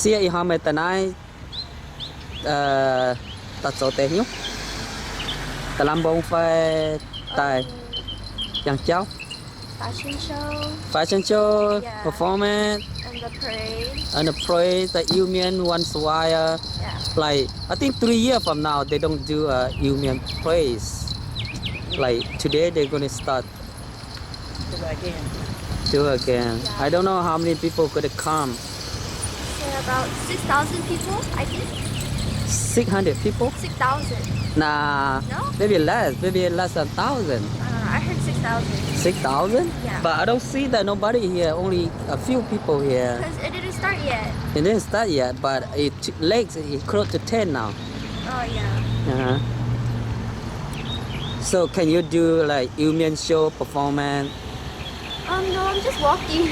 Sieqv, ih hnoi meih daaih naaiv daaih zoux deix hnyouv? Daaih lamh mbong fai daaih yangh jauv? Fashion show, performance, and the parade, the Iu Mien once a while. Like, I think three years from now, they don't do a Iu Mien parade. Like, today, they're gonna start. Do again. Do again. Yeah. I don't know how many people gonna come. Say about six thousand people, I think. Six hundred people? Six thousand. Nah. No? Maybe less. Maybe less than thousand. Uh, I heard six thousand. Six thousand? Yeah. But I don't see that nobody here. Only a few people here. 'Cause it didn't start yet. It didn't start yet, but it late. It's close to ten now. Oh, yeah. Uh-huh. So can you do, like, Iu Mien show performance? Um, no, I'm just walking.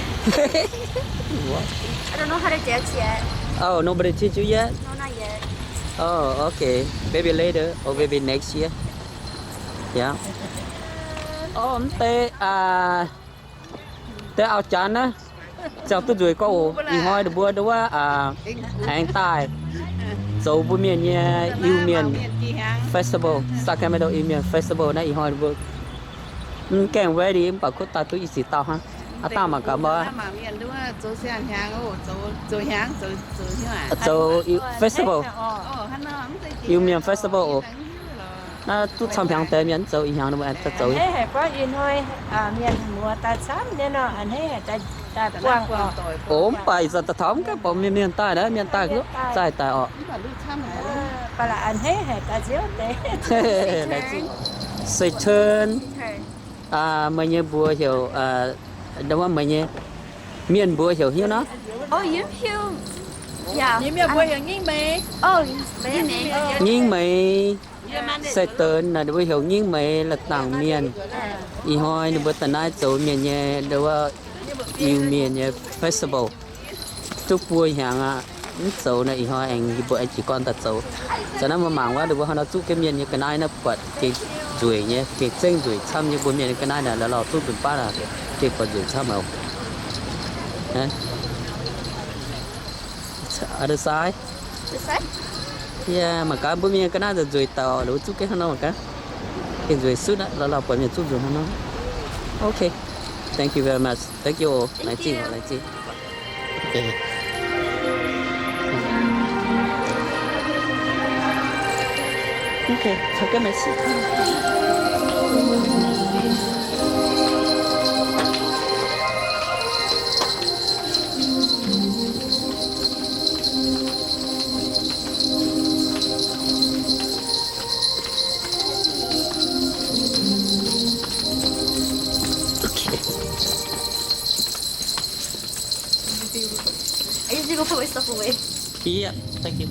Walking? I don't know how to dance yet. Oh, nobody teach you yet? No, not yet. Oh, okay. Maybe later or maybe next year. Yeah. Oh, mv deix, aa, deix auv-jaaix naaiv ziangh duqv nzueic gorngv oc. Ih hnoi ninh mbuo nduov aengx daaih zoux mbuo mienh nyei Iu Mien festival, Sacramento Iu Mien festival naaiv. Ih hnoi ninh mbuo mv gaengh ready mv baac kuv daaih duqv i zic dauh hnangv. Aav dangh mangc gaax mbuo zoux festival, Iu Mien festival oc. Naaiv duqv camv hnyangx deix mienh zoux ih hnyangx ninh mbuo aengx daaih zoux. Oc, mv baac ih zanc daaih taux mv gaengh borqc mienh, mienh daaih naaiv, mienh daaih zaih daaih oc. Laengz zingh. Satan, meih nyei mbuox heuc, meih nyei mienh mbuox heuc hnyouv nor? Nyei mienh mbuox heuc Nyingv Meix. Nyingv Meix. Satan naaic ninh mbuo heuc Nyingv Meix, La'dangc Mienh. Ih hnoi ninh mbuo daaih naaiv zoux mienh nyei, nduov, Iu Mien nyei festival. Duqv buo hnyangx aqv, mv zoux naaic. Ih hnoi aengx yie mbuo aengx jiez gorn daaih zoux. Za'naaiv mbuo mangc wuov, ninh mbuo hnangv nor zuqv jienv mienh nyei ga'naaiv naaiv buatc gengh nzueic nyei, gengh zengv nzueic camv nyei. Mbuo mienh nyei ga'naaiv naaic la'lauh duqv nzunc baav naaic gengh buatc nzueic camv oc. Other side. Yie mangc gaax mbuo mienh ga'naaiv nzueic daaih oc, ninh mbuo zuqv jienv hnangv nor mangc gaax. Gengh nzueic sutv aqv, la'lauh buatc mienh zuqv nzunc hnangv nor. Okay. Thank you very much. Thank you. Laengz zingh, laengz zingh. Okay. Okay. Are you gonna put my stuff away? Yeah, thank you.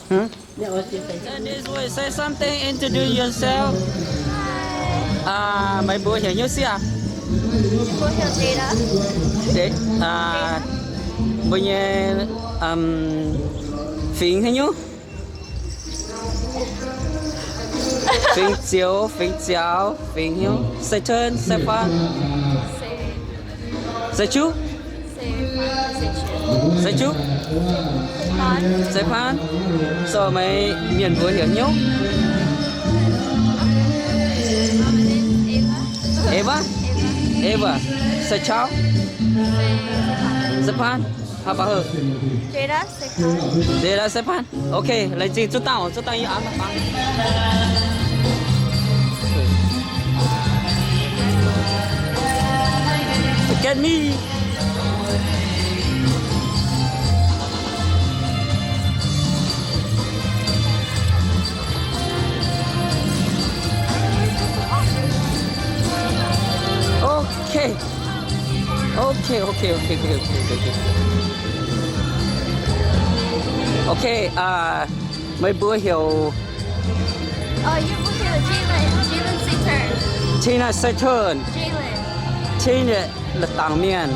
Hmm? Say this way, say something, introduce yourself. Meih mbuo heuc hnyouv sic aac? Mbuo nyei fingx haaix nyungc? Fingx Ziouv, fingx Ziaux, fingx hnyouv? Satan, Sefan, Sechuv, Sechuv, Sefan. So meih mienh mbuox heuc hnyouv? Ava, Ava, Sechau, Sefan. How about her? Jada Sefan. Okay, laengz zingh, zuqc dangh, zuqc dangh yie aqv. Get me. Okay. Okay, okay, okay. Okay, meih mbuo heuc? Yie mbuo heuc Jalen, Jalen Satan. Tina Satan. Jalen. Tina La'dangc Mienh.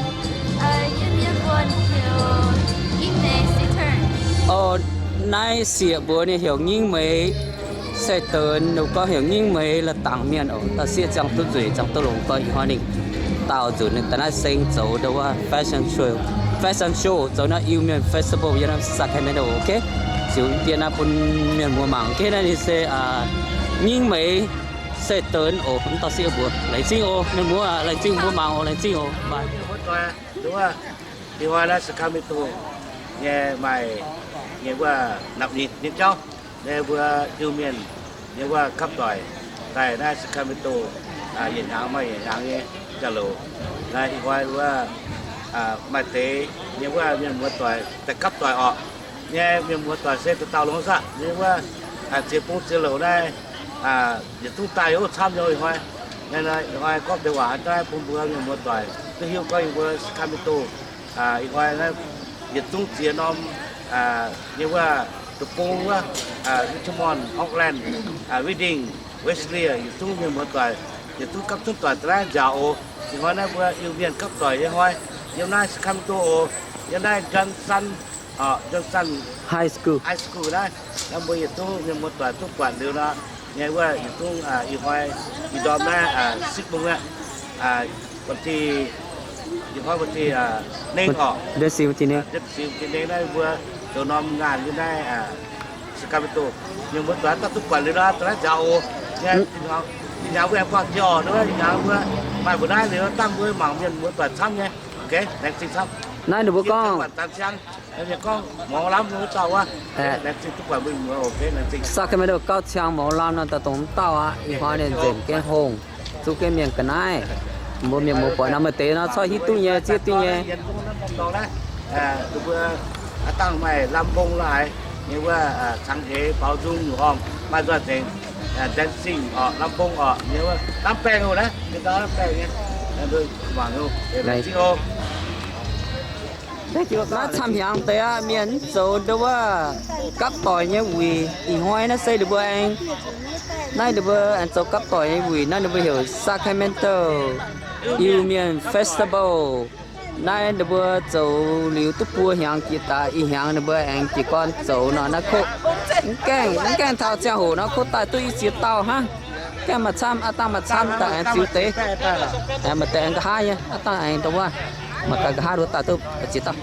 Yie mienh mbuo heuc Nyingc Meix Satan. O, naaiv sieqv mbuox ninh heuc Ngingv Meix, se deix ninh gorngv heuc Ngingv Meix, la'dangc mienh oc. Dauh sieqv ziangh duqv nzueic, ziangh duqv longx, gorngv ih hnoi ninh daauh nzunc ninh daaih naaiv seng zoux ndo wuov fashion show, fashion show zoux naaiv Iu Mien Festival yiem naaiv Sacramento, ok. Ziux dien naaiv bun mienh muoz mangc, ok. Naaiv ninh se Ngingv Meix, se deix oc. Mv dauh sieqv mbuox laengz zingh oc, mienh muoz laengz zingh, mbuo mangc oc, laengz zingh oc. Ih hnoi naaiv Sacramento nyei maaih nyei wuov napc nitv nyei jauv, nyei mbuo Iu Mienh nyei wuov gapv doic daaih naaiv Sacramento yietc hnyangx maaih yietc hnyangx nyei jauv-louc. Naaiv ih hnoi wuov maaih deix nyei wuov mienh muoz doic daaih gapv doic orqc. Nyei mienh muoz doic se dauh dauh longx saah, nyei wuov ziex bung ziex louc naaiv yietc zungv daaih yaac camv nyei ih hnoi. Ih hnoi gorngv deix waac haaix dauh bun mbuo mienh muoz doic duqv hiuv gorngv yie mbuo Sacramento ih hnoi naaiv yietc zungv ziex norm nyei wuov deic-bung wuov, Richmond, Oakland, Redding, West Ridge, yietc zungv mienh muoz doic, yietc zungv gapv zunv doic daaih naaiv nziaauc oc. Ih hnoi naaiv mbuo Iu Mien gapv doic nyei hnoi yiem naaiv Sacramento oc, yiem naaiv Johnson, Johnson High School, High School naaiv. Naaiv mbuo yietc zungv mienh muoz doic duqv buatc liuz nor, nyei wuov yietc zungv ih hnoi ih ndorm naaiv sipv mungz aqv, ih hnoi nengh orqc, nengh naaiv mbuo zoux norm ngaanh yiem naaiv Sacramento. Mienh muoz doic daaih duqv buatc liuz nor, daaih naaiv nziaauc oc. Ih hnyangx mbuo aengx buangh jiex orqc, ih hnyangx mbuo maaih mbuo naaiv liuz dangh mbuo mangc mienh muoz doic camv nyei. Naaiv ninh mbuo gorngv, gorngv หมอลำ wuov dauh wuov, Sacramento gauh ziangx หมอลำ nor, daaih dongh m'dauh aqv. Ih hnoi ninh nzengc gengh hongh, zuqv gengh mienh ga'naaiv. Mbuo mienh muoz-doic nor maaih deix nor corc hiuv duqv nyei, zieqv duqv nyei. Mbuo dangh maaih ลำวง laaix nyei wuov cangx eix baaux nzung nyungc orm, maaih nzoih nzengc dancing orqc, ลำวง orqc, nyei wuov lamh baengh oc naaiv, mbuo mangc oc. Naaiv camv hnyangx deix aqv, mienh mv zoux ndo wuov gapv doic nyei wuic. Ih hnoi naaiv se ninh mbuo aengx, naaiv ninh mbuo aengx zoux gapv doic nyei wuic. Naaiv ninh mbuo heuc Sacramento Iu Mien Festival. Naaiv ninh mbuo zoux liuz duqv buo hnyangx jiex daaih, ih hnyangx ninh mbuo aengx jiez gorn zoux nor. Naaiv koqv mv gaengh, mv gaengh taux ziangh hoc nor koqv daaih duqv i ziex dauh hnangv. Gaengh maaih camv, aav dangh maaih camv daaih aengx ziux deix. Maaih deix aengx nqa'haav nyei, aav dangh aengx ndo wuov, maaih ga'nqa'haav nduov daaih duqv ziex dauh.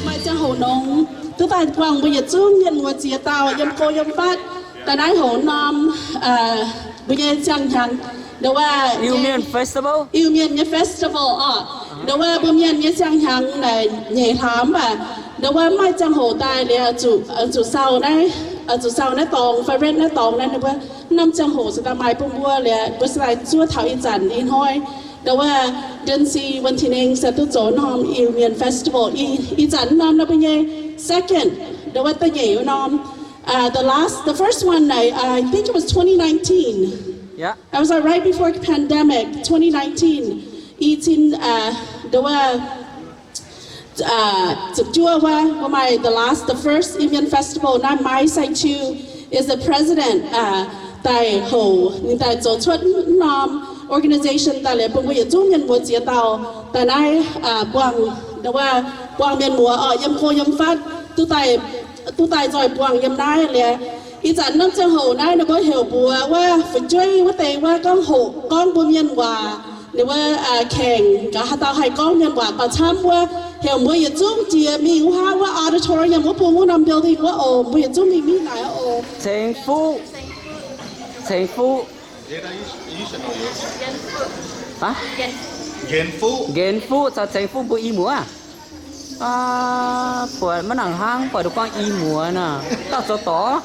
Maaih ziangh hoc nongx duqv daaih buangh mbuo yietc zungv mienh muoz ziex dauh yiem go yiem fatv daaih naaiv hoc norm mbuo nyei ziangh hnyangx, ndo wuov Iu Mien Festival, Iu Mien nyei festival orqc. Ndo wuov mbuo mienh nyei ziangh hnyangx naaic nyeic hlaax mv baac ndo wuov maaih ziangh hoc daaih liuz zuqc, zuqc sau naaiv, zuqc sau naaiv dorngx fai rent naaiv dorngx naaiv, ndo wuov norm ziangh hoc se daaih maaih bun mbuo liuz mbuo se daaih zuov taux ih zanc ih hnoi. Ndo wuov เดือนสี่ วันที่หนึ่ง se duqv zoux norm Iu Mien Festival. Ih zanc norm naaiv mbuo nyei second, ndo wuov da'nyeic norm. Uh, the last, the first one, I, I think it was twenty nineteen. Yeah. It was uh, right before pandemic, twenty nineteen. I cin, uh, ndo wuov, uh, ziepc juov wuov, mbuo maaih the last, the first Iu Mien Festival, naaiv Mai Sai Chiu is the president, uh, daaih hoc, ninh daaih zoux cuotv norm organization daaih liuz bun mbuo yietc zungv mienh muoz ziex dauh daaih naaiv, uh, buangh, ndo wuov, buangh mienh muoz orqc, yiem go yiem fatv, duqv daaih duqv daaih nzoih buangh yiem naaiv liuz. Ih zanc norm ziangh hoc naaiv ninh mbuo heuc mbuox wuov fu'jueiv wuov deix wuov gorngv hoqc gorngv mbuo mienh waac, ninh mbuo, uh, kengx nqa'haav dauh haih gorngv mienh waac gauh camv wuov, heuc mbuo yietc zungv jiex mingh wuov hnangv wuov auditorium wuov bung wuov norm building wuov oc, mbuo yietc zungv mingh mingh naaic oc. Ceng Fuqv. Ceng Fuqv. Nqenx Fuqv caux Ceng Fuqv mbuo i muoz. Buatc maiv nangc hnangv, buatc duqv guangc i muoz nor. Dauh zoux dorngx.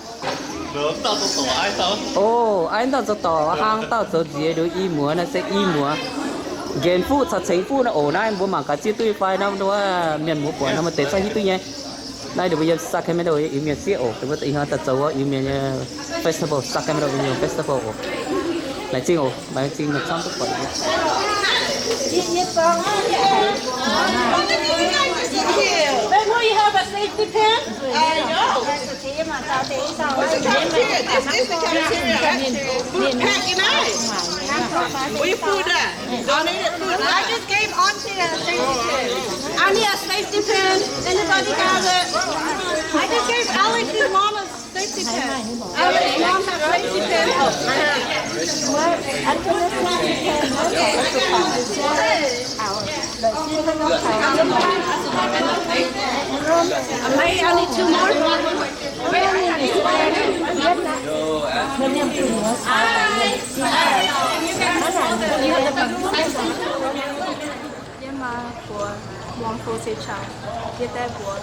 O, aiv dauh zoux dorc hnangv, dauh zoux nziex nduov i muoz naaiv se i muoz. Nqenx fuqv caux cengx fuqv naaiv oc. Naaiv mbuo mangc gaax ziev duqv fai naaiv nduov mienh muoz buatc naaiv maaih deix zungv hiuv duqv nyei. Naaiv ninh mbuo yiem Sacramento nyei Iu-Mienh sieqv oc. Ninh mbuo ih hnoi daaih zoux wuov Iu-Mienh nyei festival, Sacramento Iu-Mienh festival oc. Laengz zingh oc, laengz zingh mienh camv duqv buatc. Wait, no, you have a safety pin? This is the cafeteria. Food pack, you know? Where your food at? Donated food. I just gave auntie a safety pin. I need a safety pin. Anybody got it? I just gave Alex his mom a safety pin. Alex, mom has safety pin. I need two more. Yie maaih mbuox Wang Fo Sechau. Yie daaih mbuox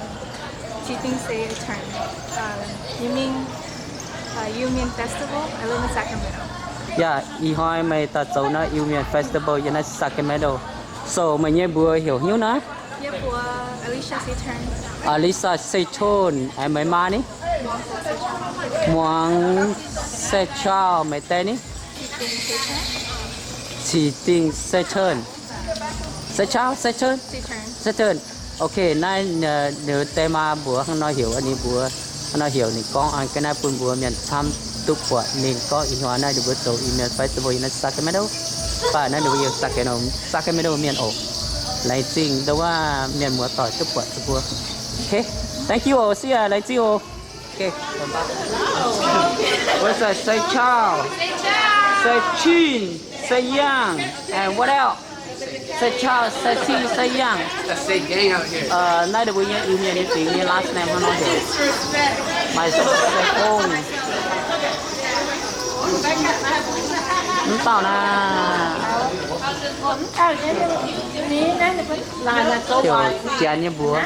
Qi Ding Satan. Iu-Mienh, uh, Iu-Mienh Festival. I live in Sacramento. Yaac ih hnoi meih daaih zoux naaiv Iu-Mienh Festival yiem naaiv Sacramento. So meih nyei mbuox heuc hnyouv naaiv? Yie mbuox Alicia Satan. Alicia Satan. Aengx meih maa ni? Muangx Sechau. Meih die ni? Qi Ding Satan. Sechau, Satan. Satan. Ok, naaiv ninh die maa mbuox hnangv nor heuc ninh mbuox, hnangv nor heuc ninh gorngv an ga'naaiv bun mbuo mienh camv duqv buatc ninh gorngv ih hnoi naaiv ninh mbuo zoux Iu-Mienh festival yiem naaiv Sacramento. Mv baac naaiv ninh mbuo yiem Sacramento, Sacramento mienh oc. Laengz zingh ndongc wuov mienh muoz-doic duqv buatc ninh mbuo. Ok, thank you oc, see ya, laengz zingh oc. Ok, bye bye. Where's the Sechau? Sechau. Sechau. Sechau, Sechau, Sechau. That's the gang out here. Naaiv deix mbuo nyei Iu-Mienh nyei fingx nyei last name hnangv nor heuc. Maaih Sechau. Mv dauh naaiv. Heuc Janx nyei mbuox.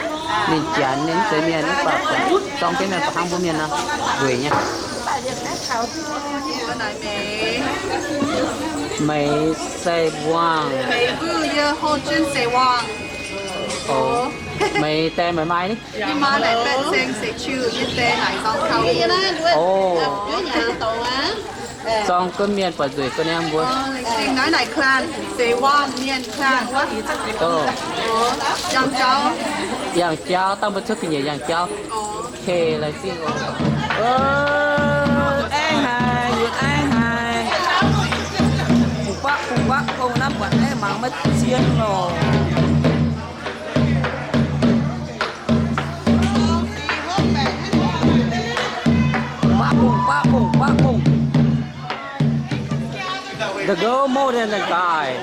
Ninh Janx nyei mv zeiz mienh, mv baac zorng jienv mienh baac hnangv mbuo mienh nor, weic nyei. Meix Sei Wang. Meih die meih maaih ni? O. Zorng gunv mienh buatc nzueic gunv nyei mbuo. Yangh jauv, dangh mbuo cuotv ga'nyiec yangh jauv. Ok, laengz zingh oc. Aengx haic, yie aengx haic. Bungx baqv bungx baqv gong naaiv buatc aengx mangc maiv zien lorqc. Baqv bungx, baqv bungx, baqv bungx. The girl more than the guy.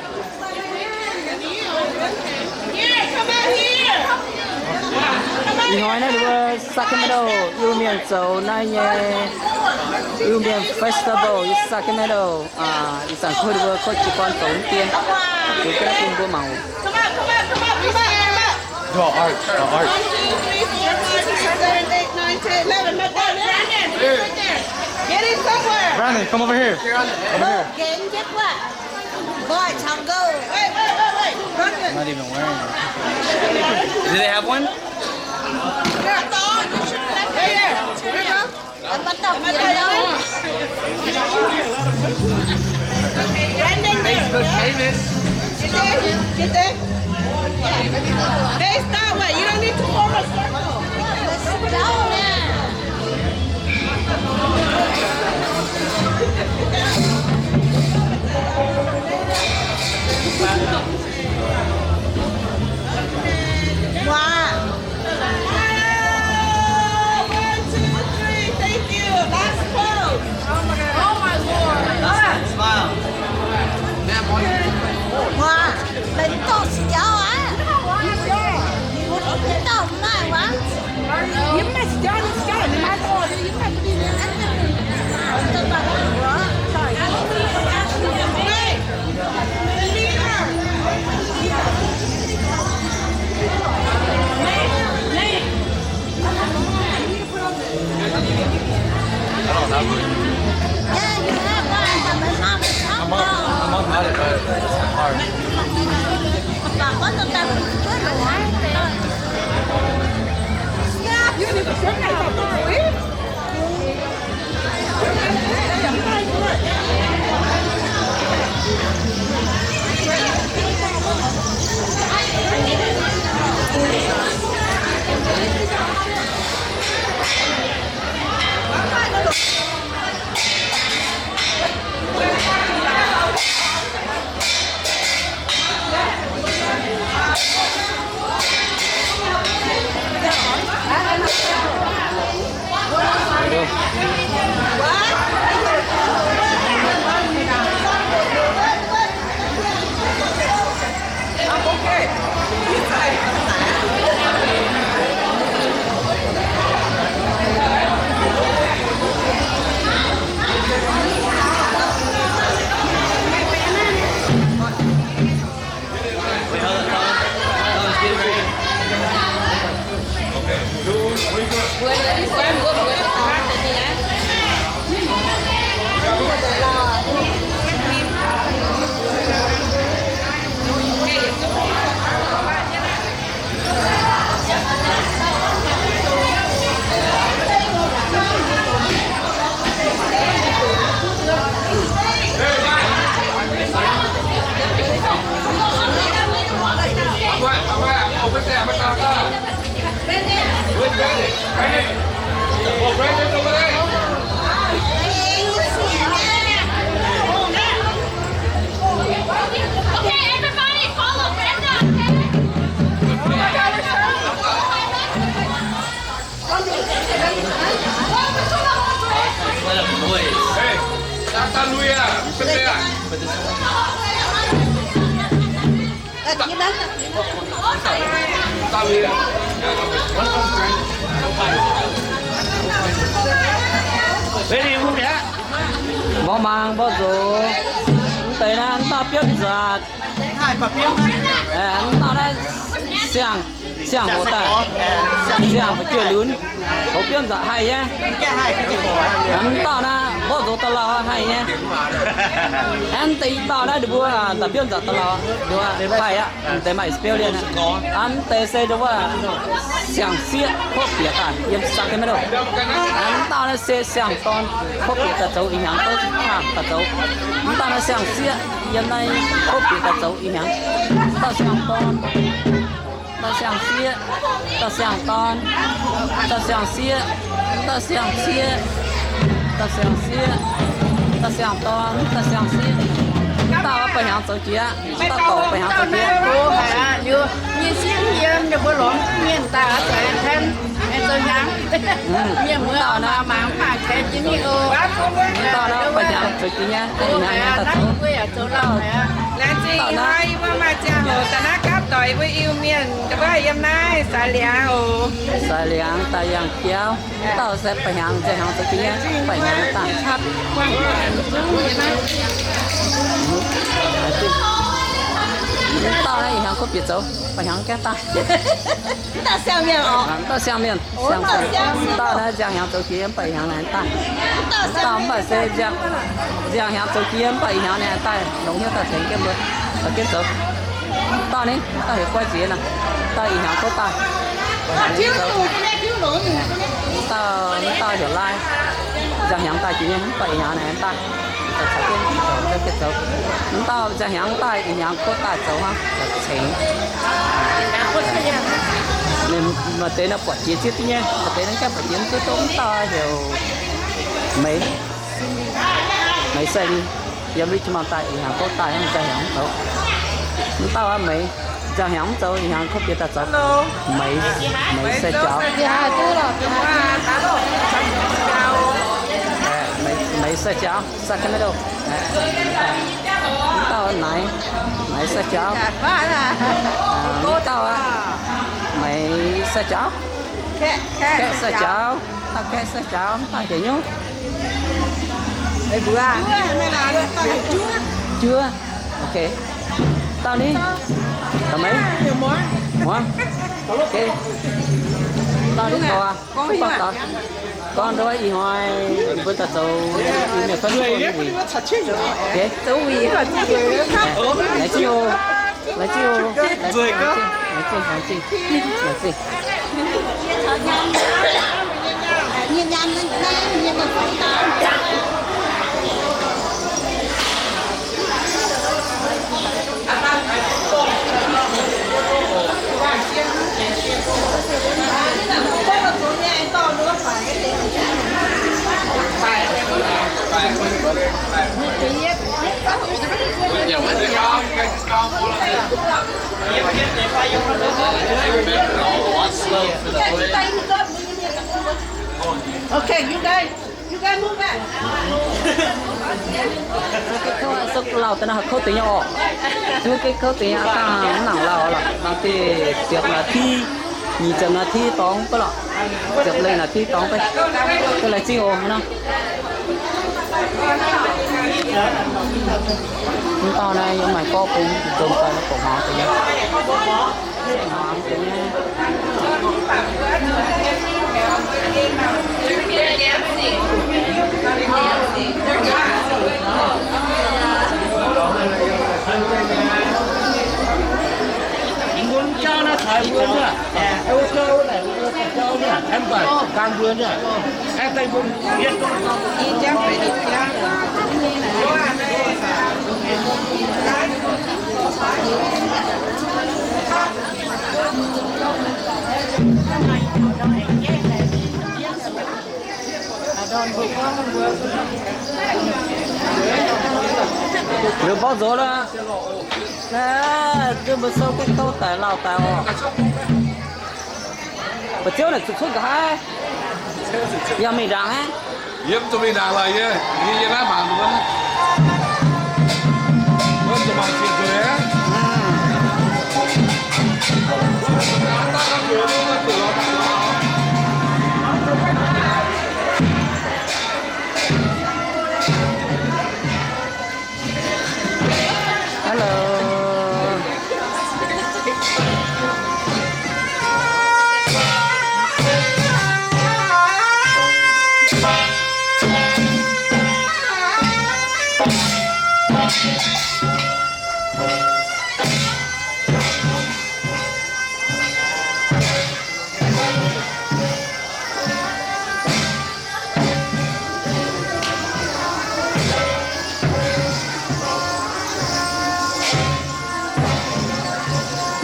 Ih hnoi naaiv ninh mbuo Sacramento Iu-Mienh zoux naaiv nyei Iu-Mienh festival yiem Sacramento. Ih zanc kuv ninh mbuo kuv jiez gorn zoux mv dien, ziux ga'naaiv bun mbuo mangc oc. Your art, your art. One, two, three, four, five, six, seven, eight, nine, ten, eleven. Brandon, come over here. Over here. Boy, Chong Go. Wait, wait, wait, wait. Brandon. I'm not even wearing it. Do they have one? Here, you should have right there. Here you go. Facebook famous. Get there. Get there. Face that way. You don't need to form a circle. Wow. One, two, three. Thank you. Last pose. Oh my God. Oh my God. Smile. Ma'am, why are you doing four? Wow. Mv dauh sic jauv aqv. Mv dauh mv maaih waac. Yie mv maaih sic jauv. Yeah, you have one, but my mom is not well. My mom had it, but it's hard. Yeah, you need to send me something, please. Okay, everybody follow Brenda, okay? Mbuo mangc mbuo nzuqc. Mv deix naaiv mv dauh biomv nzatc. Mv dauh naaiv siang, siang hoc daaih, siang fu'jueiv lunx, hoc biomv nzatc haih nyei. Mv dauh naaiv mbuo nzuqc da'lauh haih nyei. Mv deix i dauh naaiv ninh mbuo daaih biomv nzatc da'lauh haih aqv. Mv deix maaih spell lienv aqv. Mv deix se wuov siang-sieqv kov bieqc daaih yiem Sacramento. Mv dauh naaiv se siang-dorn kov bieqc daaih zoux ih hnyangx duqv daaih zoux. Mv dauh naaiv siang-sieqv yiem naaiv kov bieqc daaih zoux ih hnyangx. Dauh siang-dorn, dauh siang-sieqv, dauh siang-dorn, dauh siang-sieqv, dauh siang-sieqv, dauh siang-sieqv, dauh siang-dorn, dauh siang-sieqv. Dauh ba'hnyangx zoux jiex, dauh dorc ba'hnyangx zoux jiex. Liuz nyei sieqv yiem ninh mbuo lorngx mienh daaih oix zuqc aengx zoux hnyangx. Mienh muoz mangc mangc mv baac keix jienv ninh oc. Dauh naaiv ba'hnyangx zoux jiex nyei, dauh hnyangx daaih zoux. Laengz zingh yie mbuo maaih ziangh hoc daaih naaiv gapv doic yie mbuo Iu-Mienh wuov yiem naaiv Saaix Liangx oc. Saaix Liangx daaih yangh jauv. Dauh se ba'hnyangx, nziaauc hnyangx zoux jiex nyei, ba'hnyangx daaih. Dauh naaiv ih hnyangx kov bieqc zoux, ba'hnyangx gaengh daaih. Mv dauh siang-mienh oc. Mv dauh siang-mienh, siang-mienh. Dauh naaiv nziaauc hnyangx zoux jiex yiem, ba'hnyangx naaic daaih. Dauh mv baac se nziaauc hnyangx zoux jiex yiem, ba'hnyangx naaic daaih, longx hnyouv daaih tengx jienv mbuo, daaih jienv zoux. Dauh ni, dauh heuc Guai Ziex nor. Dauh ih hnyangx kov daaih. Dauh, dauh heuc Lai. Nziaauc hnyangx daaih jiex nyei, mv baac ih hnyangx naaic daaih. Mv dauh nziaauc hnyangx daaih ih hnyangx kov daaih zoux hnangv, cengx. Maaih deix nor buatc jiex zieqv duqv nyei, maaih deix nor gaengh buatc jiex mv duqv. Mv dauh heuc Meix, Meix Sai Li, yiem Richmond daaih ih hnyangx kov daaih hnangv, nziaauc hnyangx mv zoux. Mv dauh aqv Meix, nziaauc hnyangx mv zoux, ih hnyangx kov bieqc daaih zoux. Meix, Meix Sai Jaux. Meix Sai Jaux, Sacramento. Mv dauh Naix, Naix Sai Jaux. Mv dauh aqv, Meix Sai Jaux. Kaeqv Sai Jaux, dauh Kaeqv Sai Jaux, mv dauh heuc nyungc. Juov. Ok. Dauh ni, dauh Meix. Muoz. Ok. Dauh ni, dauh aqv. Gorngv nduov ih hnoi mbuo daaih zoux mienh cuotv wuic. Laengz zingh oc, laengz zingh oc, laengz zingh, laengz zingh, laengz zingh. Okay, you guys. Souv lauh daaih naaiv haih kouv deix nyei orqc. Zuov gengh kouv deix nyei, dangh mv nangc lauh lorqc. Nangc deix ziepc naaiv ti, nyic ziepc naaiv ti dorngx beiv lorqc. Ziepc lengh naaiv ti dorngx beiv. Ga'laih zingh oc nor. Mv dauh naaiv yiem maaih gorqv bung nzong daaih naaiv gorqv hmuangx deix nyei. Liuz mborqv nzox lorqc. Naaiv mbuo souv gengh kouv daic lauh daic oc. Mbu'ziex naaic zuqc cuotv nqa'haav, yangh mingh ndaangc aqv. Yie mv zuqc mingh ndaangc lorqc, yie, yie, yie naaiv mangc wuov, wuov zuqc mangc ziex nzueic aqv. Hello.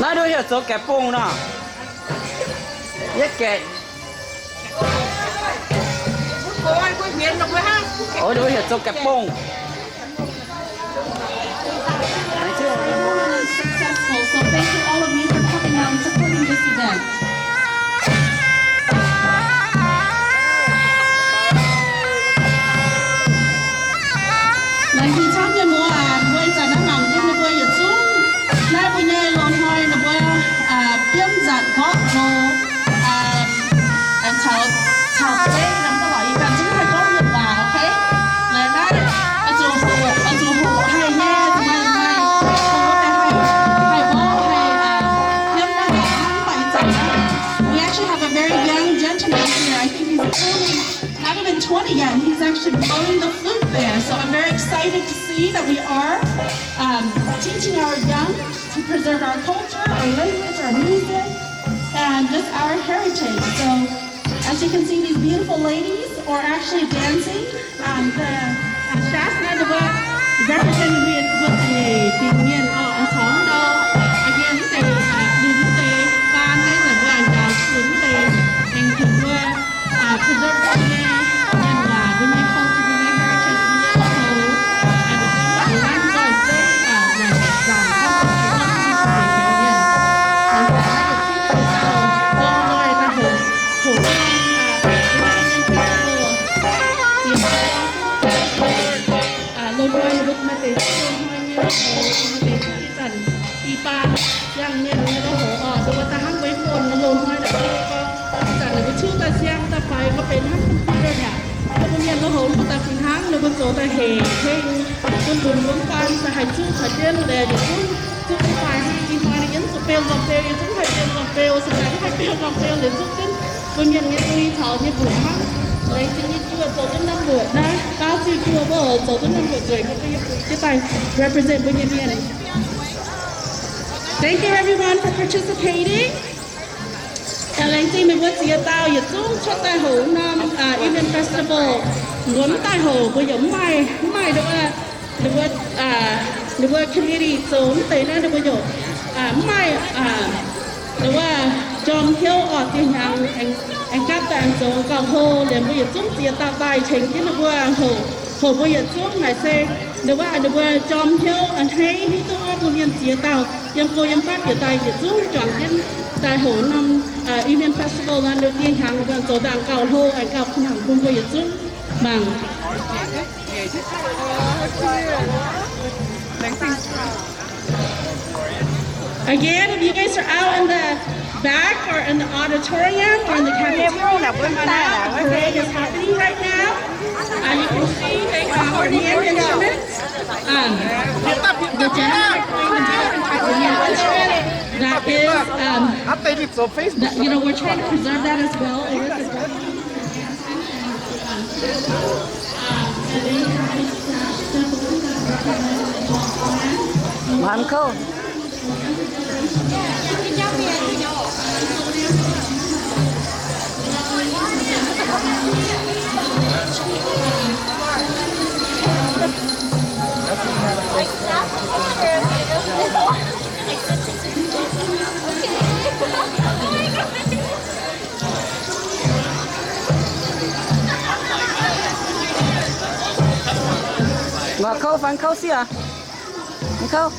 Naaiv nduov heuc zoux gaeqv bung nor. Yie gaeqv. Oix nduov heuc zoux gaeqv bung. Successful. So thank you all of you for coming out and supporting this event. Laengz zingh camv mienh muoz aac, mbuo ih zanc naaiv mangc jienv ninh mbuo yietc zungv naaiv mbuo nyei loz-hnoi ninh mbuo, aa, biomv nzatc gorqv hlo, aa, caux, caux zeiv norm da'lorqc yie ganh zungv haih gorngv mienh waac, okay? Laengz naaiv oix zuqc hoqc, oix zuqc hoqc haih nyei, zuqc maaih, maaih, haih mborqv, haih, aa, biomv naaiv mv baac ih zanc naaiv, we actually have a very young gentleman here. I think he's only not even twenty yet, and he's actually blowing the flute there. So I'm very excited to see that we are, um, teaching our young to preserve our culture, our language, our music, and just our heritage. So as you can see, these beautiful ladies are actually dancing. Um, the, uh, Shasta, the, representing with, with the, the Mien, uh, and Tong, though, again, they, uh, they, uh, preserve the, uh, preserve the, uh, culture, the heritage, the culture, and the, uh, language, uh, like, uh, loz-hnoi mbuo maaih deix loz-hnoi nyei, maaih deix ih zanc i baan yangh mienh nyei loz-hnoi oc, ninh mbuo daaih hnangv mbuo mienh loz-hnoi daaih gorngv, ih zanc ninh mbuo ciuv daaih siang daaih faix mbuo benx hnangv computer mi'aqv. Mbuo mienh loz-hnoi mbuo daaih fih hnangv ninh mbuo zoux daaih hec hengh, bun lunx wuov faan daaih haih zuqc haaix jienv liuz yietc zungv zuqc fai hnangv ih hnoi ninh yiem zuqc beu nzangc-beu, yietc zungv haih beu nzangc-beu, se daaih haih beu nzangc-beu liuz zuqc jienv mbuo mienh nyei lui caux nyei mbuoqc hnangv. Laengz zingh yie mbuo zoux duqv norm mbuoqc naaiv, baav zingh yie mbuo zoux duqv norm mbuoqc nzueic, mbuo yie mbuo jienv daaih represent mbuo nyei mienh. Thank you everyone for participating. Laengz zingh meih mbuo ziex dauh yietc zungv cuotv daaih hoc norm Iu Mien Festival. Mbuo mv daaih hoc mbuo yaac mv maaih, mv maaih ninh mbuo, ninh mbuo, ninh mbuo committee zoux mv deix naaiv ninh mbuo yaac mv maaih ninh mbuo jorm hnyouv oc. Dieh hnyangx aengx gapv daaih aengx zoux gauh hlo liuz mbuo yietc zungv ziex dauh daaih tengx jienv ninh mbuo hoc, hoc mbuo yietc zungv naaic se ninh mbuo, ninh mbuo jorm hnyouv a'hneiv hiuv duqv gorngv mbuo mienh ziex dauh yiem go yiem fatv bieqc daaih yietc zungv juangc jienv daaih hoc norm Iu Mien Festival nor, dieh hnyangx mbuo zoux daaih gauh hlo, aengx gauh kuh hnaangx bun mbuo yietc zungv mangc. Again, if you guys are out in the back or in the auditorium or in the cafeteria, come on out. The parade is happening right now. Uh, you can see they have Korean instruments. Um, the gentlemen are playing a different type of Korean instrument that is, um, that, you know, we're trying to preserve that as well. It is a Mangc kouv. Mangc kouv, fangx kouv sic aac. Mangc kouv.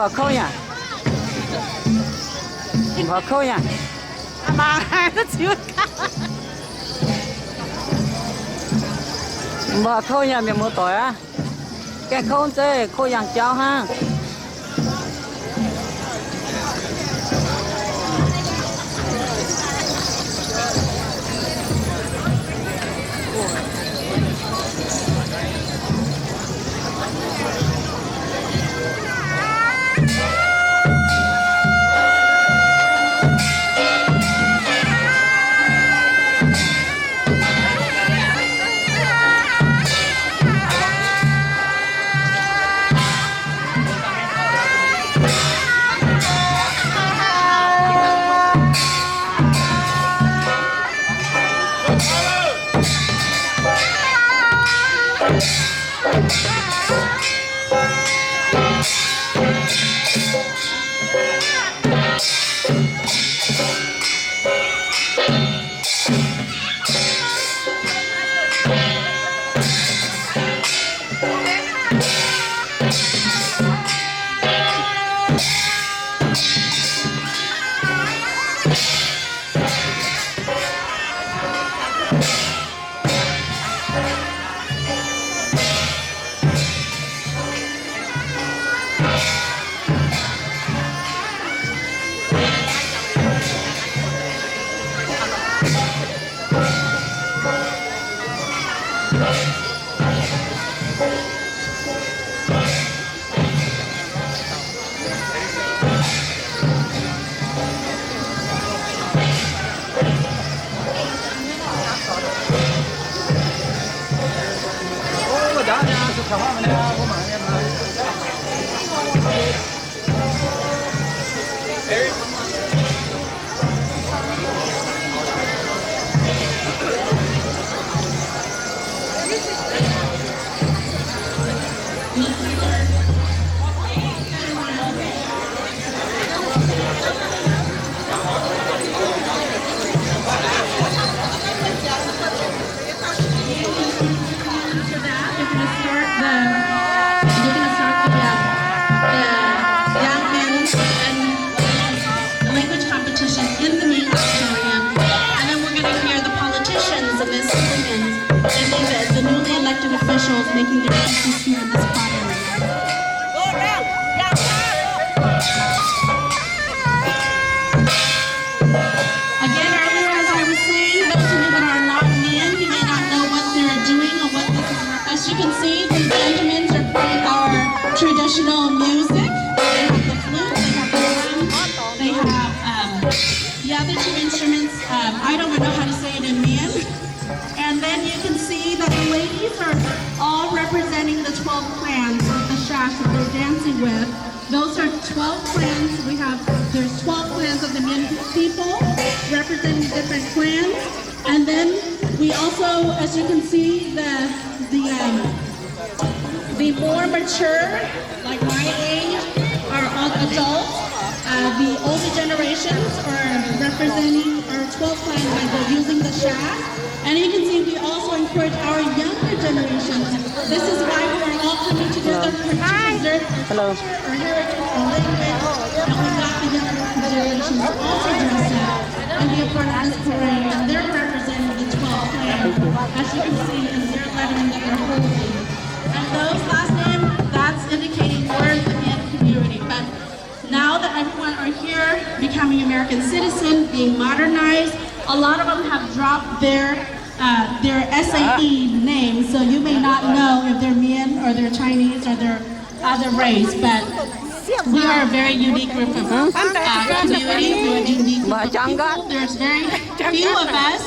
Mbuo kouv yaac, mbuo kouv yaac, mbuo kouv yaac mienh muoz-doic aav. Gaengh kouv zeiv, kouv yangh jauv hnangv. After that, they're gonna start the, they're gonna start the, uh, the young men and language competition in the main auditorium. And then we're gonna hear the politicians and the civilians and the, the newly elected officials making their speeches here in this choir. Again, earlier, as I was saying, those of you that are not Min, you may not know what they're doing or what this is. As you can see, these gentlemen are playing our traditional music. They have the flute, they have the drum, they have, um, the other two instruments. Um, I don't know how to say it in Min. And then you can see that the ladies are all representing the twelve clans of the Shash that they're dancing with. Those are twelve clans. We have, there's twelve clans of the Min people representing different clans. And then we also, as you can see, the, the, um, the more mature, like my age, are all adults. Uh, the older generations are representing our twelve clans by the, using the shaft. And you can see we also encourage our younger generations. This is why we are all coming together to preserve our culture, our heritage, our language. And we got the younger generations to also dress up and be a part of this parade. And they're representing the twelve clans, as you can see, in their lettering that they're holding. And those last name, that's indicating we're the Min community. But now that everyone are here, becoming American citizen, being modernized, a lot of them have dropped their, uh, their S A E name, so you may not know if they're Min or they're Chinese or they're other race, but we are a very unique group of, uh, community. We're a unique group of people. There's very few of us,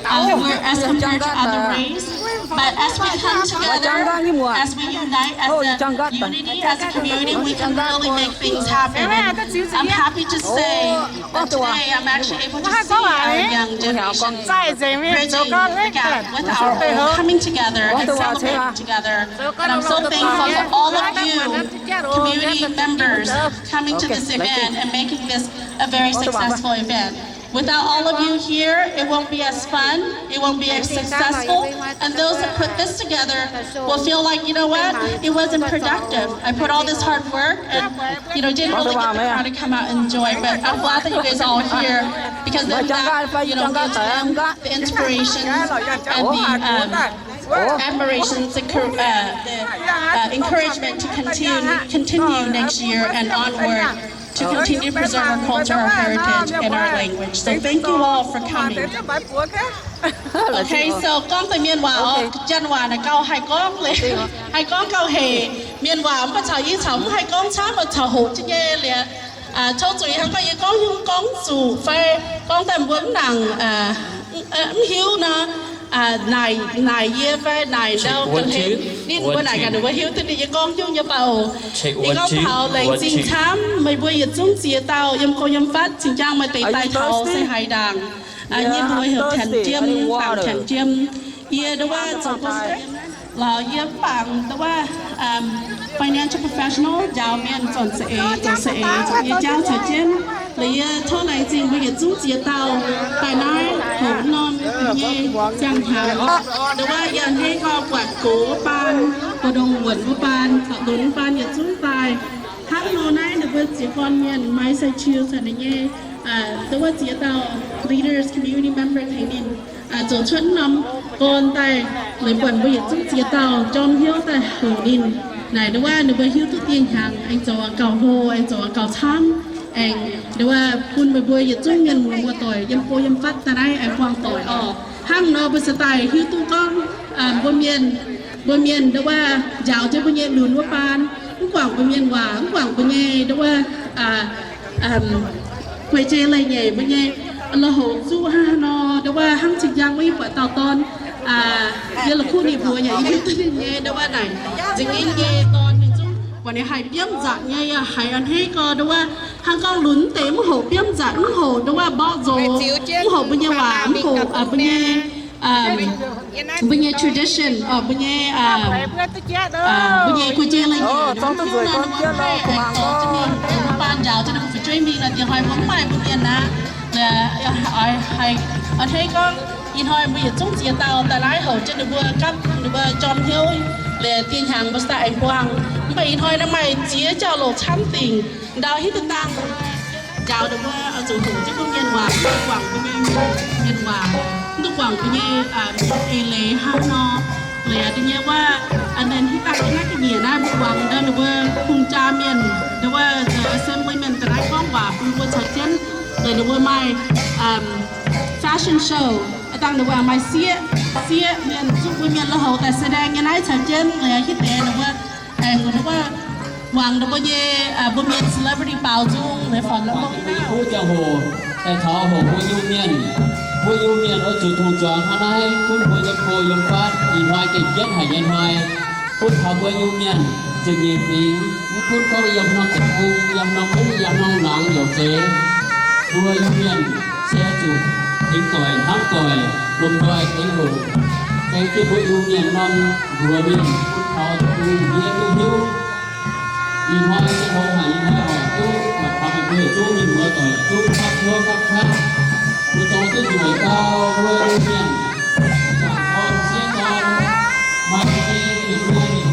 uh, who are as compared to other race. But as we come together, as we unite, as a unity, as a community, we can really make things happen. And I'm happy to say that today I'm actually able to see our young generation bridging the gap with our old, coming together and celebrating together. And I'm so thankful for all of you, community members, coming to this event and making this a very successful event. Without all of you here, it won't be as fun, it won't be as successful, and those that put this together will feel like, you know what, it wasn't productive. I put all this hard work and, you know, didn't really get the crowd to come out and enjoy, but I'm glad that you guys are all here because then that, you know, gives them the inspiration and the um, admiration, the, uh, the uh, encouragement to continue, continue next year and onward to continue to preserve our culture, our heritage, and our language. So thank you all for coming. Okay, so gorngv deix mienh waac oc, janx waac naaic gauh haih gorngv, haih gorngv gauh hec. Mienh waac mv baac caux yie caux mv haih gorngv camv, caux hoqc jienv nyei liuz, tov zuqc hnangv gorngv yie gorngv nyungc gorngv zuqc fai gorngv daaih mbuo mv nangc, mv hiuv nor, naaic, naaic yie fai naaic ndau ga'hlen ninh mbuo naaic gaax ninh mbuo hiuv duqv ninh yie gorngv nyungc nyei baac oc. Yie gorngv taux laengz zingh camv meih mbuo yietc zungv ziex dauh yiem go yiem fatv cingx jang maaih deix daaih taux se haaix ndaangc. Yie mbuo heuc Tanx Jiem, Bangc Tanx Jiem. Yie ndau wuov zoux gong lorz yie mv bangc ndau wuov financial professional njaaux mienh zornc za'eix, zoux za'eix, zoux nyei jauv caux jienv. Liuz yie tov laengz zingh mbuo yietc zungv ziex dauh daaih naaiv hoqc norm nyei ziangh hnyangx. Ndau wuov yie a'hneiv gorngv buatc gox wuov baan, buatc ndongc wuonc wuov baan, caux lunx wuov baan yietc zungv daaih. Hnangv nor naaiv ninh mbuo ziex gorn mienh, Mai Sai Chiu caux ninh nyei ndau wuov ziex dauh leaders, community member tengx ninh zoux cuotv norm gorn daaih, leiz buatc mbuo yietc zungv ziex dauh jorm hnyouv daaih hoqc ninh. Naaic ndau wuov ninh mbuo hiuv duqv dieh hnyangx aengx zoux gauh hlo, aengx zoux gauh camv, aengx ndau wuov bun meih mbuo yietc zungv mienh muoz muoz-doic yiem go yiem fatv daaih naaiv aengx buangh doic oc. Hnangv nor mbuo se daaih hiuv duqv gorngv mbuo mienh, mbuo mienh ndau wuov njaaux jienv mbuo nyei lunx wuov baan, mv guangc mbuo mienh waac, mv guangc mbuo nyei ndau wuov guei jei leiz-nyeic mbuo nyei loz-houx zuqv hnangv haaix nor, ndau wuov hnangv cing-jang wuov yie buatc dauh dorn, yie la'kuqv ninh mbuox yaac yie hiuv duqv ninh nyei ndau wuov naaic nza'hmien nyei dorn ninh zungv buatc ninh haih biomv nzatc nyei, yaac haiz a'hneiv gorx ndau wuov hnangv gorngv lunx deix mv hoqc biomv nzatc, mv hoqc ndau wuov mborqv nzox, mv hoqc mbuo nyei waac, mv hoqc mbuo nyei mbuo nyei tradition, mbuo nyei, mbuo nyei guei jei leiz-nyeic, mbuo mv hiuv nor ninh mbuo haih zoux jienv mingh, mbuo baan njaaux jienv ninh mbuo fu'jueiv mingh nor, diex hnoi mbuo mv maaih mbuo mienh aqv. Liuz, a'hneiv gorngv ih hnoi mbuo yietc zungv ziex dauh daaih naaiv hoqc jienv ninh mbuo gapv ninh mbuo jorm hnyouv, liuz dieh hnyangx mbuo se daaih aengx buangh. Mv baac ih hnoi naaiv maaih ziex jauv-louc camv dingc ndau hitv daaih dangh njaaux ninh mbuo zuqc hoqc jienv mbuo mienh waac, mv duqv guangc mbuo nyei mienh waac, mv duqv guangc mbuo nyei eix leiz hnangv nor. Liuz da'nyeic wuov, ninh hitv dangh naaiv ga'nyiec naaiv mbuo muangx ndau ninh mbuo hungh jaa mienh, ndau wuov assembly mienh daaih naaiv gorngv waac bun mbuo caux jienv. Liuz ninh mbuo maaih fashion show, dangh ninh mbuo maaih sieqv, sieqv mienh zuqv mbuo mienh lui-houx daaih แสดง nyei naaiv caux jienv. Liuz hitv deix ninh mbuo aengx ndau wuov muangx ndau mbuo nyei, mbuo mienh celebrity baaux nzung liuz fongc la'mong naaiv. Kuv ziangh hoc daaih taux hoqc mbuo Iu-Mienh. Mbuo Iu-Mienh oix zuqc tong-zuangx hnangv naaiv gunv mbuo nyei go yiem fatv ih hnoi gengh jienv haic nyei hnoi. Gunv taux mbuo Iu-Mienh ziepc nyeic fingx, mv gunv gorngv yiem norm deic-bung, yiem norm mungv, yiem norm laangz yaac zeiz, mbuo Iu-Mienh se zuqc tengx doic hnamv doic, lomh nzoih tengx hoqc, tengx jienv mbuo Iu-Mienh norm mbuox mienh gunv taux deic-bung yie duqv hiuv. Ih hnoi se hoqc haic nyei hnoi oc, duqv buatc taux meih mbuo yietc zungv mienh muoz-doic yietc zungv gapv hnyouv gapv qaqv, mbuo dorng duqv nzueic gau mbuo Iu-Mienh, zaangc dorn sieqv dorn, maaih nyei mienh mbuo mienh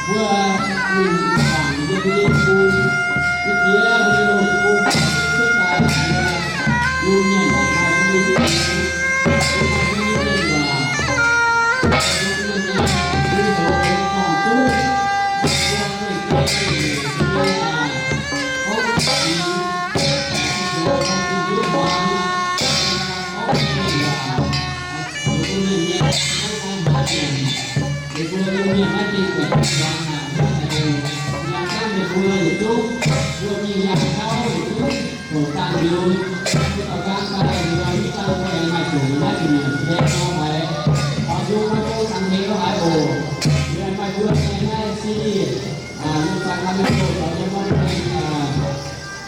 muoz, mbuo mienh zaangc yiem yie bung, yie jiex mbuo nyei loz-bung, cuotv daaih Iu-Mienh maaih nyei, maaih nyei mienh waac, Iu-Mienh nyei, mbuo zoux gorn-duqv, mbuo mienh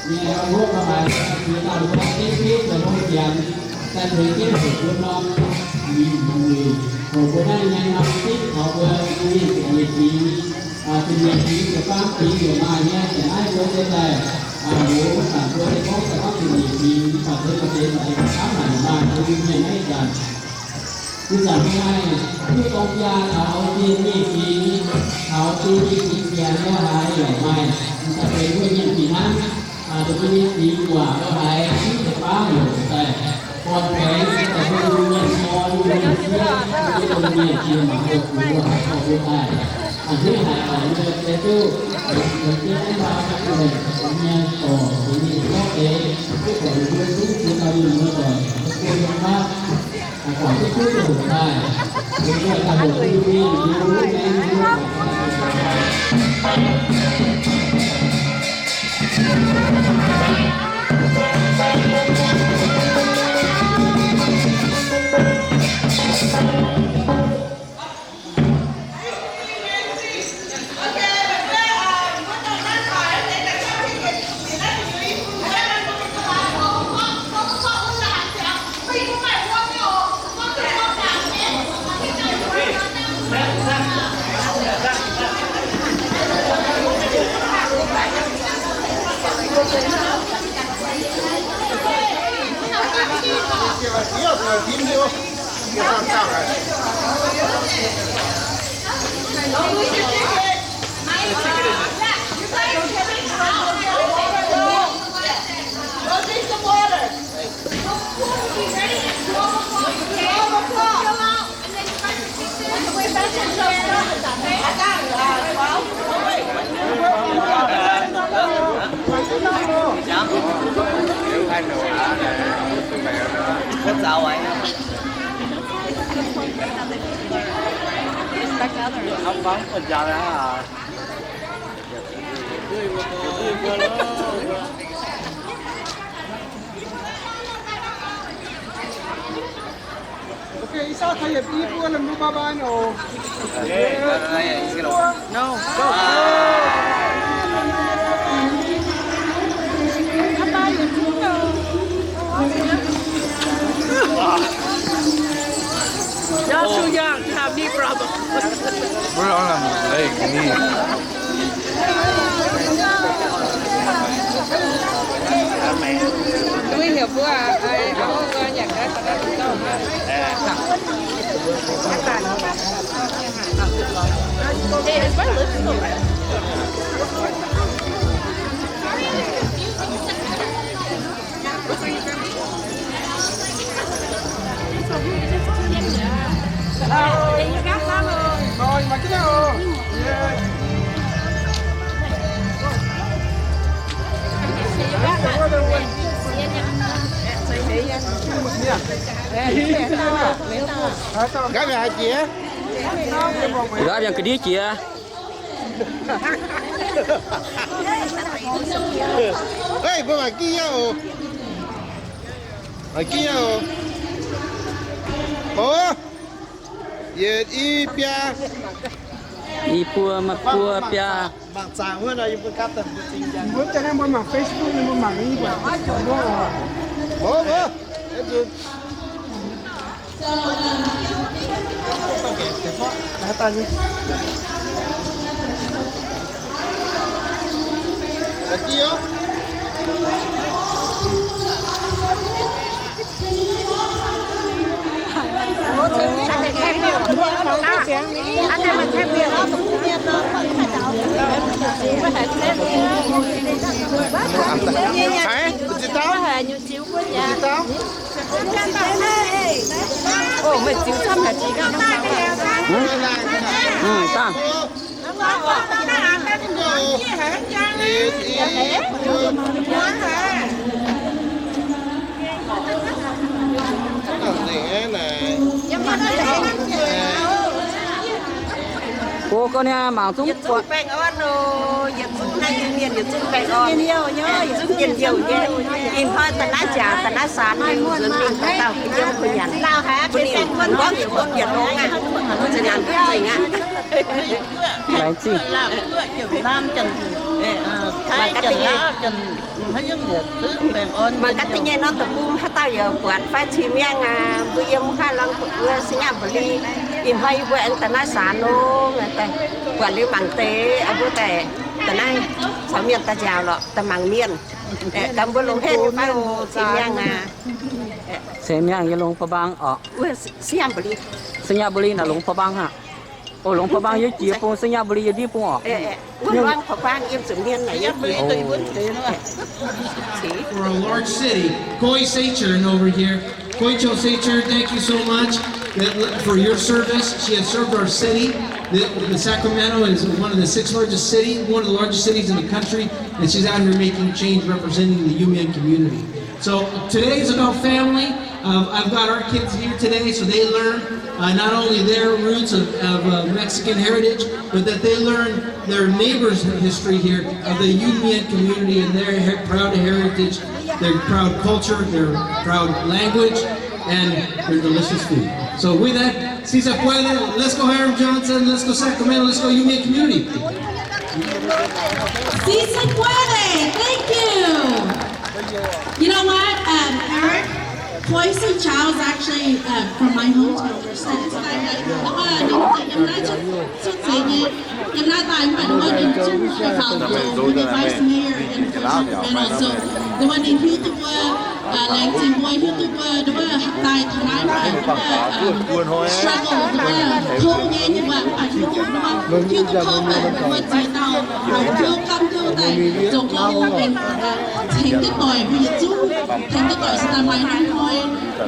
Nyei wuov maaih ziex dauh lungh gorngv gengh fitv zoux hlo janx, daaih tengx jienv hoqc mbuo norm mienh muoz-doic, hoqc mbuo naaiv nyei norm fitv taux mbuo mienh ziepc nyeic fingx, ziepc nyeic fingx ziepc faam fingx yaac maaih nyei, ziepc naaiv mbuo se daaih Ih zanc mbuo maaih duqv mienh naaiv zanc, ih zanc mbuo maaih duqv dorng biaa taux mienh nyei fingx, taux mienh nyei fingx ziangx yaac haiz yaac maaih, daaih benx mbuo mienh fingx hnangv. Dongh mbuo nyei fingx waac yaac haiz mv deix baav heuc daaih gorn baengx daaih bun mbuo mienh dorn mbuo mienh sieqv, mbuo dongh mienh jiex mangc mbuo fingx mbuo haiz gorngv mbuo daaih. A'hneiv haiz oix mbuo deix duqv, mbuo deix duqv mv baac mbuo mienh dorc mbuo mienh gorngv deix, duqv gorngv mbuo duqv jiex dauh mienh mbuo doic, mbuo mienh mv baac guangc duqv duqv duqv hoc daaih, mbuo daaih hoc duqv mienh mbuo mienh mbuo Okay, ih saav taux yietc i buo lomh nzoih bye bye nor. No. Y'all too young to have knee problems. Hey, is my lip still red? Gapv mbiaangc haaix jiex? Gapv mbiaangc ga'ndiev jiex. Hei, mbuo mangc gaax nyei oc. Mangc gaax nyei oc. Oc. Yietc, i, biaa. I buo, maaih buo, biaa. Mangc zaangc wuov nor, yie mbuo gapv daaih mbuo zingh njang. Mbuo daaih naaiv mbuo mangc Facebook, mbuo mangc nyei buatc. Mbuo, mbuo. Mbuo ga'naaiv mangc zungv yietc zungv baengh orn oc. Yietc zungv naaiv Iu-Mienh yietc zungv baengh orn. Yietc zungv njien-youh nyei. Ih hnoi da'naaiv jaax da'naaiv saan mingh nzuonx mingh daaih dauh yiem kuh nyanc. Mbuo ninh mbuo gorngv yietc bung yietc longx aqv. Mbuo zinh ndaangc mbuo zingh aqv. Laengz zingh. Mangc gaax da'nyeic, mangc gaax da'nyeic norm deic-bung haaix dauh yaac buatc fai cing mi'aqv aqv. Mbuo yiem haih lorngx mbuo se nyaav mba'li. Ih hnoi yie mbuo aengx daaih naaiv saan nor, buatc liuz mangc deix, mbuo daaih Da'naaiv caux mienh daaih nziaauc lorqc, daaih mangc mienh. Aeqv, gan mbuo longc haic nyei fai oc, ceng miangh aqv. Ceng miangh yie longx ba'mbang orqc. Wuov Singapore. Singapore naaic longx ba'mbang aqv. Oc, longx ba'mbang yiem jiex bung, Singapore yiem ndiev bung orqc. Wuov longx ba'mbang yiem zuqc mienh naaic yiem jiex. For a large city, Koi Seichern over here. Koicho Seichern, thank you so much that, for your service. She has served our city. The, the Sacramento is one of the six largest cities, one of the largest cities in the country, and she's out here making change, representing the Yumian community. So today is about family. Uh, I've got our kids here today, so they learn uh, not only their roots of, of uh, Mexican heritage, but that they learn their neighbors' history here, of the Yumian community and their her- proud heritage, their proud culture, their proud language, and their delicious food. So with that, si se puede, let's go Hiram Johnson, let's go Sacramento, let's go Yumian community. Si se puede, thank you. You know what, um, Eric, Poison Chow is actually uh, from my hometown. That's why I, the one I didn't think I'm not so, so saying it. Yiem naaiv daaih mv baac nduov ninh zungv haih faaux zoux mbuo nyei vice mayor in Sacramento. So nduov ninh hiuv duqv mbuo laengz zingh mbuo, hiuv duqv mbuo nduov daaih taux naaiv mv baac nduov struggle nduov kouv nyei nyei waac mv baac hiuv duqv nduov, hiuv duqv kouv mv baac mbuo ziex dauh haiz hnyouv gamv hnyouv daaih zoux gong benx tengx jienv doic mbuo yietc zungv, tengx jienv doic se daaih maaih norm hnoi,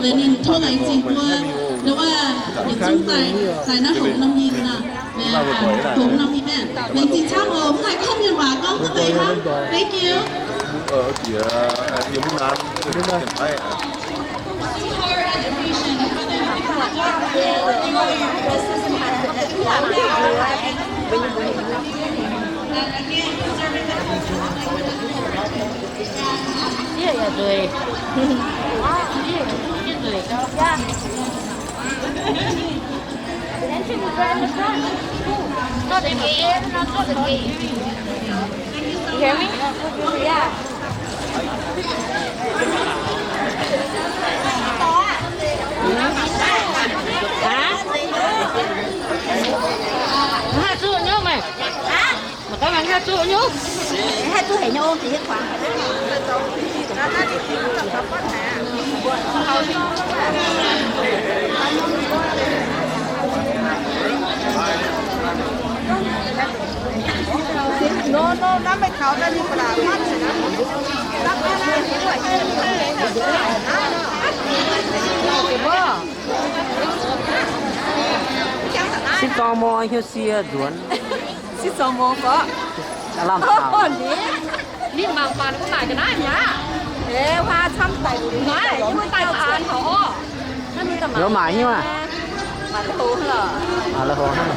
liuz ninh tov laengz zingh mbuo nduov yietc zungv daaih, daaih naaiv hopc norm yinh nor. Hopc norm yinh aeqv, laengz zingh camv oc. Mv haih gorngv mienh waac gorngv duqv deix hnangv. Thank you. Not the game, not the game. You hear me? Yeah. Hah? Hah, zuqc nyungc meih. Mangc gaax, mangc gaax, zuqc nyungc. Haih zuqc haic nyungc, deix hieh kuangx. Nor, nor, naaiv meih taux daaih ninh ba'laqc fatv. Sieqv zorng mor hnyouv sie nzuonx. Sieqv zorng mor gorqv. Lamh taux. Ninh mangc baac mbuo maaic ga'naaiv mi'aqv. Naaiv mbuo daaih taux an taux orv. Loz maaic hnyouv aqv. Loz hoc hnangv.